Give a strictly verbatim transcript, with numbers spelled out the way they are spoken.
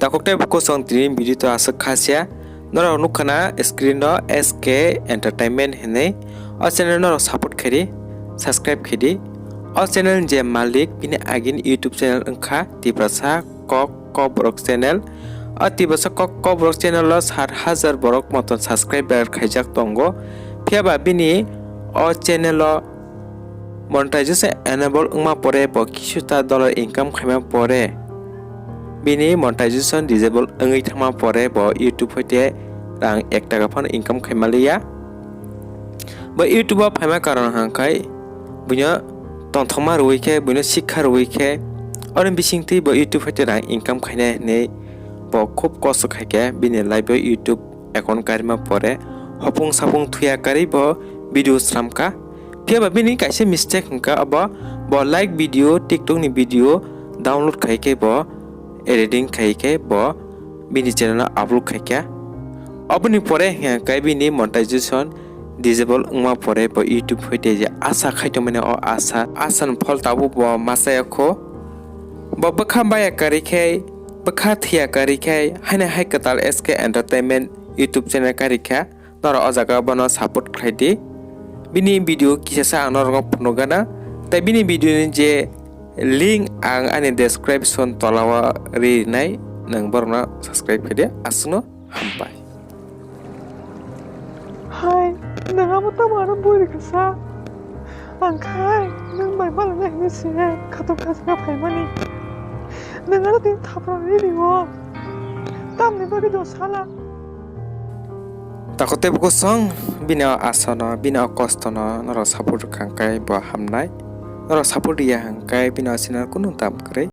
Takhuk tei bukhuk chwng tini video to aswk kha sia. Norok nukha na screen o S K Entertainment hinwi. O channel norok support khaidi, subscribe khaidi. O channel je malik bini agini YouTube channel wngkha Tiprasa Kok Kokborok channel. O Tiprasa Kok Kokborok channel o sat hajar borok motom subscriber khaijak tongo. Phiya ba bini o channel o monetization enable wngma pore bo kisuta dollar income khaima pore, bini monetization disable wngwi thangma pore bo YouTube hoite rang ek taka phano income khaima liya. Bo YouTube o phaima karon hwnkhe buino tongthokma rwui khe, buino sikha rwui khe, oro bisingtwi bo YouTube hoite rang income khainai hinwi bo khub kosto khaikhe bini life o YouTube account karima pore hopung sapung thuya karwi bo video sramkha. Phiya ba bini kaisa mistake hwnkha abo, bo like video, TikTok ni video download khai khe bo editing khai khe bo bini channel o upload khai kha. Oboni pore hwnkha bini monetization disable wngma pore bo YouTube hoite je asa khai tongmani o asa, asa ni phol tabuk bo ma chaya kho. Bo bwkha baya karwi khe, bwkha thwiya karwi khe, haino hai kwtal S K Entertainment YouTube channel karwi kha. Norok o jaga bono support khlai di. Bini video kisa sa ang norok phunuk gana. Tai bini video ni je link ang ani description tola o ri rinai, nwng borokno subscribe khlai di. Aswkno hambai. Hai, nwng amo tamo ano bui rikha sa? Ang khai nwng bai malana hinwi se khatung khatung khe phaimani. Nwng ano tini thapra ri rio. Tamni bagwi do sala. Takhuk tei bukhuk chwng bini o asa no, bini o kosto no norok support rwkha hwnkhe bo hamnai. Norok support riya hwnkhe bini o channel kunu tam kwrwi.